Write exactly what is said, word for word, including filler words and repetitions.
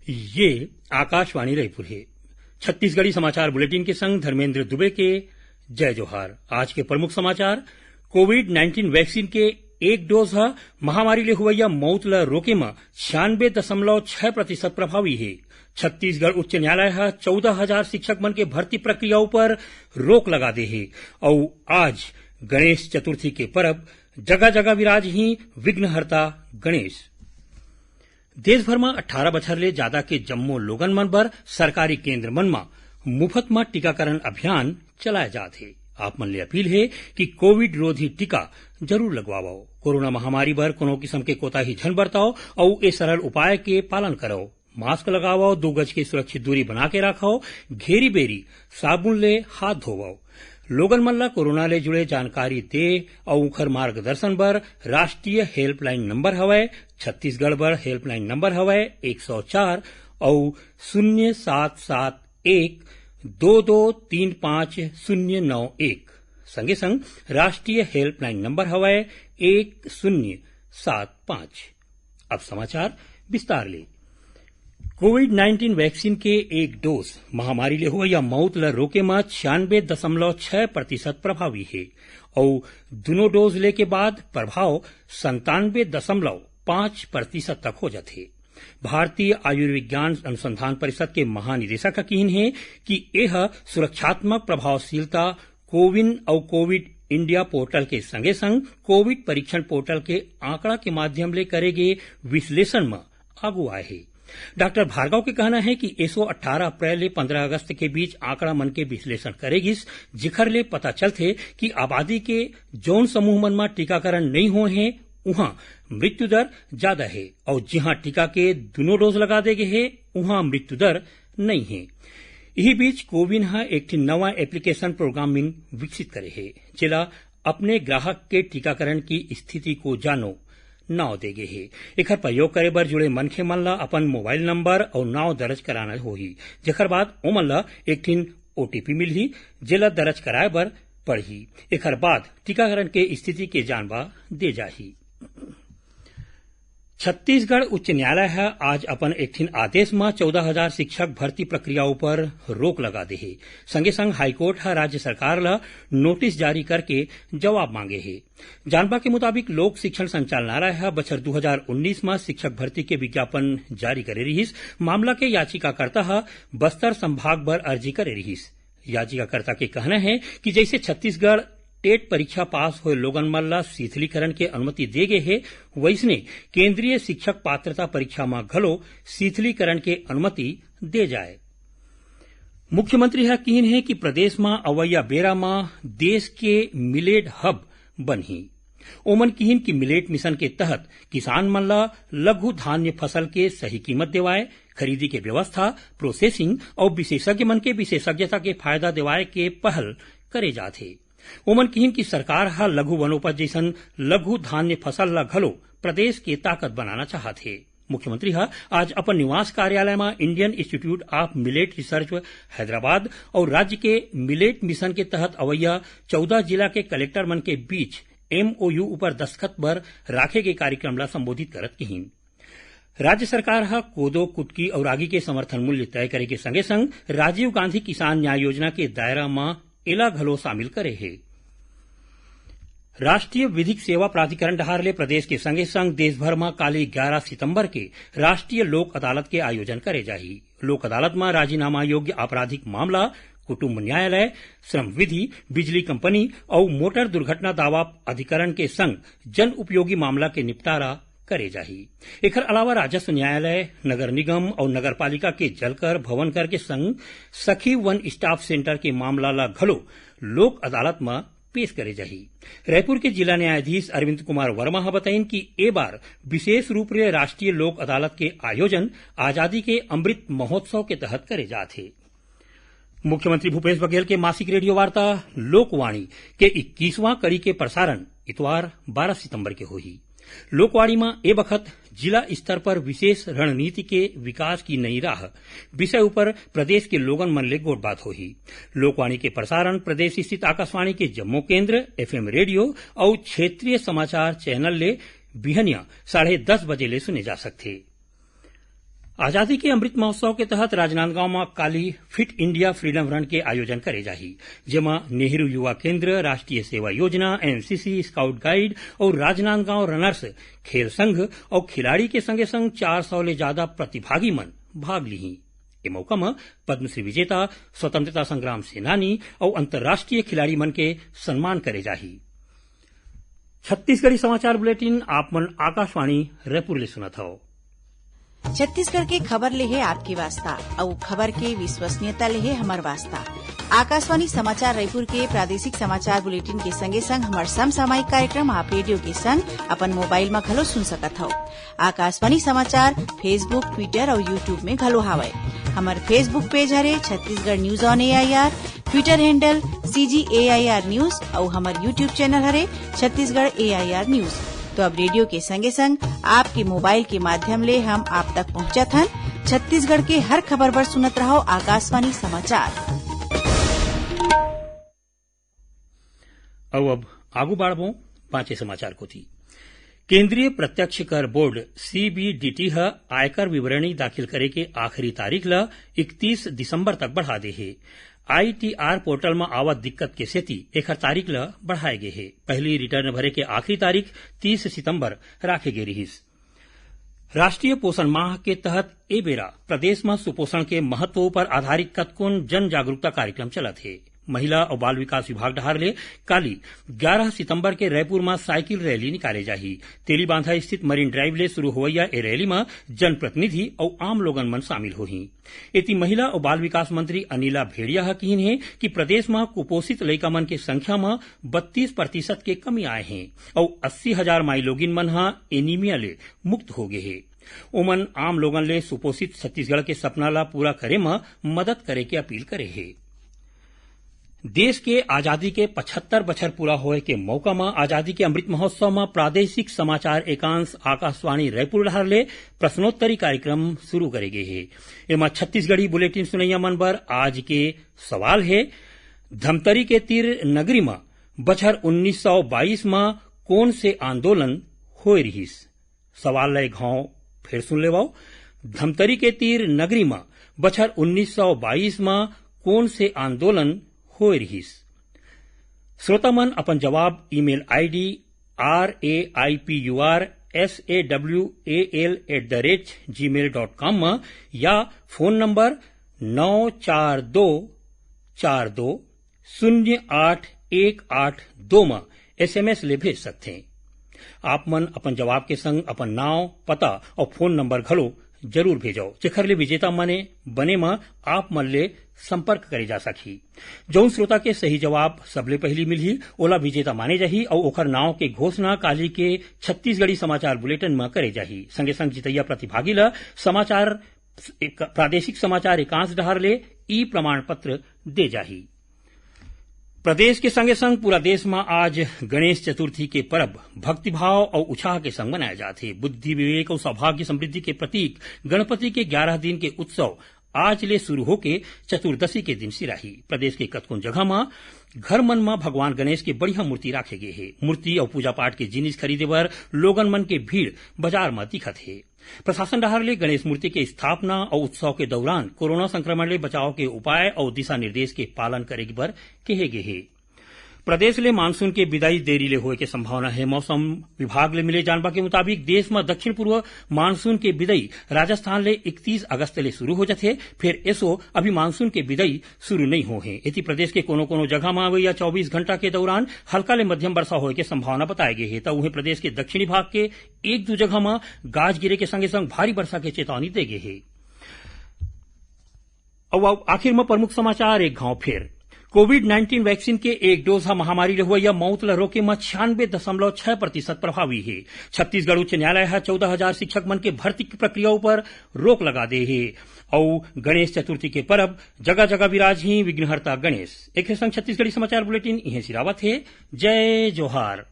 ये आकाशवाणी रायपुर हे। छत्तीसगढ़ी समाचार बुलेटिन के संग धर्मेंद्र दुबे के जय जोहार। आज के प्रमुख समाचार। कोविड नाइंटीन वैक्सीन के एक डोज ह महामारी ले हुवइया मउत ल रोके म छियानबे दशमलव छह प्रतिशत प्रभावी हे। छत्तीसगढ़ उच्च न्यायालय ह चौदह हजार शिक्षक मन के भर्ती प्रक्रिया ऊपर रोक लगा दे हे। अउ आज गणेश चतुर्थी के परब, जगह-जगह विराजही विघ्नहर्ता गणेश। देश भर म अट्ठारह बछर ले जादा के जम्मो लोगन मन बर सरकारी केंद्र मन म मुफत म टीकाकरण अभियान चलाए जात हे। आप मन ले अपील हे कि कोविड रोधी टीका जरूर लगवावव। कोरोना महामारी बर कोनो किसम के कोताही झन बरतव अउ ए सरल उपाय के पालन करव। मास्क लगावव, दू गज के सुरक्षित दूरी बना के राखव, घेरी बेरी साबुन ले हाथ धोवव। लोगन मन ल कोरोना ले जुड़े जानकारी दे अउ उखर मार्गदर्शन बर राष्ट्रीय हेल्पलाइन नंबर हवय, छत्तीसगढ़ बर हेल्पलाइन नंबर हवय एक सौ चार अउ शून्य सात सात एक दो दो तीन पाँच शून्य नौ एक। संगे संग राष्ट्रीय हेल्पलाइन नंबर हवय एक शून्य सात पाँच। अब समाचार विस्तार ले। कोविड नाइंटीन वैक्सीन के एक डोज महामारी ले होवइया मउत ल रोके म छियानबे दशमलव छह प्रतिशत प्रभावी हे अउ दुनों डोज ले के बाद प्रभाव संतानबे दशमलव पाँच प्रतिशत तक हो जाथे। भारतीय आयुर्विज्ञान अनुसंधान परिषद के महानिदेशक ह किहिन हे कि एह सुरक्षात्मक प्रभावशीलता कोविन अउ कोविड इंडिया पोर्टल के संगे संग कोविड परीक्षण पोर्टल के आंकड़ा के माध्यम ले करे गे विश्लेषण म आगू आए हे। डॉक्टर भार्गव के कहना हे कि एसो अट्ठारह अप्रैल ले पंद्रह अगस्त के बीच आंकड़ा मन के विश्लेषण करे गिस, जेखर ले पता चलथे कि आबादी के जौन समूह मन म टीकाकरण नइ होए हे, उहां मृत्यु दर जादा हे अउ जिहां टीका के दुनों डोज लगा दे गे हे, उहां मृत्यु दर नइ हे। इही बीच कोविन ह एक ठिन नवा एप्लीकेशन प्रोग्रामिंग विकसित करे हे, जेला अपने ग्राहक के टीकाकरण की स्थिति को जानो नाव दे गे हे। एखर प्रयोग करे बर जुड़े मनखे मन ल अपन मोबाइल नंबर अउ नाव दर्ज कराना होही, जेखर बाद ओमन ल एक ठिन ओटीपी मिलही, जेला दर्ज कराए बर पड़ही। एखर बाद टीकाकरण के स्थिति के जानबा दे जाही। छत्तीसगढ़ उच्च न्यायालय ह आज अपन एक ठिन आदेश म चौदह हजार शिक्षक भर्ती प्रक्रिया ऊपर रोक लगा दे हे। संगे संग हाईकोर्ट ह राज्य सरकार ल नोटिस जारी करके जवाब मांगे हे। जानबा के मुताबिक, लोक शिक्षण संचालनालय ह बछर दू हजार उन्नीस म शिक्षक भर्ती के विज्ञापन जारी करे रिहिस। मामला के याचिकाकर्ता ह बस्तर संभाग बर अर्जी करे रिहिस। याचिकाकर्ता के कहना हे कि जइसे छत्तीसगढ़ टेट परीक्षा पास होए लोगन मन ल शीतलीकरण के अनुमति दे गे हे, वइसने केंद्रीय शिक्षक पात्रता परीक्षा म घलो शीतलीकरण के अनुमति दे जाए। मुख्यमंत्री ह किहिन हे कि प्रदेश म अवइया बेरा म देश के मिलेट हब बनही। ओमन किहिन कि मिलेट मिशन के तहत किसान मन ल लघु धान्य फसल के सही कीमत देवाए, खरीदी के व्यवस्था, प्रोसेसिंग अउ विशेषज्ञ मन के विशेषज्ञता के फायदा देवाए के पहल करे जात हे। ओमन किहिन कि सरकार ह लघु वनोपज जइसन लघु धान्य फसल ल घलो प्रदेश के ताकत बनाना चाहत हे। मुख्यमंत्री ह आज अपन निवास कार्यालय म Indian institute of millet research Hyderabad अउ राज्य के मिलेट मिशन के तहत अवइया चौदह जिला के कलेक्टर मन के बीच एमओयू ऊपर दस्तखत बर राखे गे कार्यक्रम ल संबोधित करत किहिन। राज्य सरकार ह कोदो, कुटकी अउ रागी के समर्थन मूल्य तय करे के संगे संग राजीव गांधी किसान न्याय योजना के दायरा म एला घलो शामिल करे हे। राष्ट्रीय विधिक सेवा प्राधिकरण डहार ले प्रदेश के संगे संग देश भर म काली ग्यारह सितंबर के राष्ट्रीय लोक अदालत के आयोजन करे जाही। लोक अदालत म राजीनामा योग्य आपराधिक मामला, कुटुंब न्यायालय, श्रम विधि, बिजली कंपनी अउ मोटर दुर्घटना दावा अधिकरण के संग जन उपयोगी मामला के निपटारा करे जाही। एखर अलावा राजस्व न्यायालय, नगर निगम अउ नगर पालिका के जलकर भवन कर के संग सखी वन स्टॉप सेंटर के मामला ला घलो लोक अदालत म पेश करे जाही। रायपुर के जिला न्यायाधीश अरविंद कुमार वर्मा ह बताइन कि ए बार विशेष रूप ले राष्ट्रीय लोक अदालत के आयोजन आजादी के अमृत महोत्सव के तहत करे जात हे। मुख्यमंत्री भूपेश बघेल के मासिक रेडियो वार्ता लोकवाणी के इक्कीसवां कड़ी के प्रसारण इतवार बारह सितंबर के होही। लोकवाणी म ए बखत जिला स्तर पर विशेष रणनीति के विकास की नई राह विषय ऊपर प्रदेश के लोगन मन ले गोठबात होही। लोकवाणी के प्रसारण प्रदेश स्थित आकाशवाणी के जम्मो केंद्र, एफएम रेडियो अउ क्षेत्रीय समाचार चैनल ले बिहनिया साढ़े दस बजे ले सुने जा सकथे। आजादी के अमृत महोत्सव के तहत राजनांदगांव म काली फिट इंडिया फ्रीडम रन के आयोजन करे जाही, जेमा नेहरू युवा केंद्र, राष्ट्रीय सेवा योजना, एनसीसी, स्काउट गाइड अउ राजनांदगांव रनर्स खेल संघ अउ खिलाड़ी के संगे संग चार सौ ले जादा प्रतिभागी मन भाग लिही। ए मौका म पद्मश्री विजेता, स्वतंत्रता संग्राम सेनानी अउ अंतर्राष्ट्रीय खिलाड़ी मन के सम्मान करे जाही। छत्तीसगढ़ी समाचार बुलेटिन आप मन आकाशवाणी रायपुर ले सुनत हव। छत्तीसगढ़ के खबर ले हे आपके वास्ता, अउ खबर के विश्वसनीयता ले हे हमर वास्ता। आकाशवाणी समाचार रायपुर के प्रादेशिक समाचार बुलेटिन के संगे संग हमर समसामयिक कार्यक्रम आप रेडियो के संग अपन मोबाइल म घलो सुन सकत हव। आकाशवाणी समाचार Facebook, Twitter अउ YouTube में घलो हावय। हमर Facebook पेज हरे Chhattisgarh news on AIR, Twitter handle CG AIR news अउ हमर YouTube चैनल हरे छत्तीसगढ़ एआईआर न्यूज। तो अब रेडियो के संगे संग आपके मोबाइल के माध्यम ले हम आप तक पहुंचत हन। छत्तीसगढ़ के हर खबर बर सुनत रहव आकाशवाणी समाचार। अउ अब आगू बाढ़बो बांचे समाचार कोती। केंद्रीय प्रत्यक्ष कर बोर्ड, सीबीडीटी, ह आयकर विवरणी दाखिल करे के आखिरी तारीख ल इकतीस दिसंबर तक बढ़ा दे हे। आईटीआर पोर्टल म आवत दिक्कत के सेती एखर तारीख ल बढ़ाए गे हे। पहिली रिटर्न भरे के आखिरी तारीख तीस सितंबर राखे गे रिहिस। राष्ट्रीय पोषण माह के तहत ए बेरा प्रदेश म सुपोषण के महत्व उपर आधारित कतकोन जन जागरूकता कार्यक्रम चलत हे। महिला अउ बाल विकास विभाग डहार ले काली ग्यारह सितंबर के रायपुर म साइकिल रैली निकाले जाही। तेलीबांधा स्थित मरीन ड्राइव ले शुरू होवइया ए रैली म जनप्रतिनिधि अउ आम लोगन मन शामिल होही। एती महिला अउ बाल विकास मंत्री अनिला भेड़िया ह किहिन हे कि प्रदेश म कुपोषित लइका मन के संख्या म बत्तीस प्रतिशत के कमी आए हे अउ अस्सी हजार माईलोगिन मन ह एनीमिया ले मुक्त हो गे हे। ओमन आम लोगन ले सुपोषित छत्तीसगढ़ के सपना ला पूरा करे म मदद करे के अपील करे हे। देश के आजादी के पचहत्तर बछर पूरा होए के मौका म आजादी के अमृत महोत्सव म प्रादेशिक समाचार एकांश आकाशवाणी रायपुर डहार ले प्रश्नोत्तरी कार्यक्रम शुरू करे गे हे। एमा छत्तीसगढ़ी बुलेटिन सुनइया मन बर आज के सवाल हे, धमतरी के तीर नगरी म बछर उन्नीस सौ बाईस म कोन से आंदोलन होए रिहिस? सवाल ल एक घांव फेर सुन लेवव। धमतरी के तीर नगरी म बछर उन्नीस सौ बाईस म कोन से आंदोलन होए रिहिस? श्रोता मन अपन जवाब email ID R A I P U R S A W A L at the rate gmail dot com म या फोन नंबर नौ चार दो चार दो शून्य आठ एक आठ दो म एसएमएस ले भेज सकथें। आप मन अपन जवाब के संग अपन नांव, पता अउ फोन नंबर घलो जरूर भेजव, जेखर ले विजेता मने बने म आप मन ले संपर्क करे जा सकही। जउन श्रोता के सही जवाब सबले पहिली मिलही, ओला विजेता माने जाही अउ ओखर नांव के घोषणा काली के छत्तीसगढ़ी समाचार बुलेटिन म करे जाही। संगे संग जितइया प्रतिभागी ल समाचार, प्रादेशिक समाचार एकांश डहार ले ई प्रमाण पत्र दे जाही। प्रदेश के संगे संग पूरा देश म आज गणेश चतुर्थी के परब भक्तिभाव अउ उत्साह के संग मनाए जात हे। बुद्धि, विवेक अउ सौभाग्य समृद्धि के प्रतीक गणपति के ग्यारह दिन के उत्सव आज ले शुरू होके चतुर्दशी के दिन सिराही। प्रदेश के कतकोन जगह म घर मन म भगवान गणेश के बढ़िया मूर्ति राखे गे हे। मूर्ति अउ पूजा पाठ के जिनिस खरीदे बर लोगन मन के भीड़ बाजार म दिखत हे। प्रशासन डहार ले गणेश मूर्ति के स्थापना अउ उत्सव के दौरान कोरोना संक्रमण ले बचाव के उपाय अउ दिशा निर्देश के पालन करे बर केहे गे हे। प्रदेश ले मानसून के बिदाई देरी ले होए के संभावना हे। मौसम विभाग ले मिले जानबा के मुताबिक देश म दक्षिण पूर्व मानसून के बिदाई राजस्थान ले इकतीस अगस्त ले शुरू हो जथे, फेर एसो अभी मानसून के बिदाई शुरू नइ हो हे। एती प्रदेश के कोनो-कोनो जगह म अवइया चौबीस घंटा के दौरान हल्का ले मध्यम बरसा होए के संभावना बताए गे हे। त उहें प्रदेश के दक्षिणी भाग के एक दू जगह म गाज गिरे के संगे संग भारी बरसा के चेतावनी दे गे हे। अउ अब आखिर म प्रमुख समाचार एक घांव फेर। कोविड नाइनटीन वैक्सीन के एक डोज ह महामारी ले होवइया मौत ल रोके म छियानबे दशमलव छह प्रतिशत प्रभावी हे। छत्तीसगढ़ उच्च न्यायालय ह चौदह हजार शिक्षक मन के भर्ती के प्रक्रिया ऊपर रोक लगा दे हे। अउ गणेश चतुर्थी के परब जगह जगह विराजही विघ्नहर्ता गणेश। एखरे संग छत्तीसगढ़ी समाचार बुलेटिन इहें सिरावत हे। जय जोहार।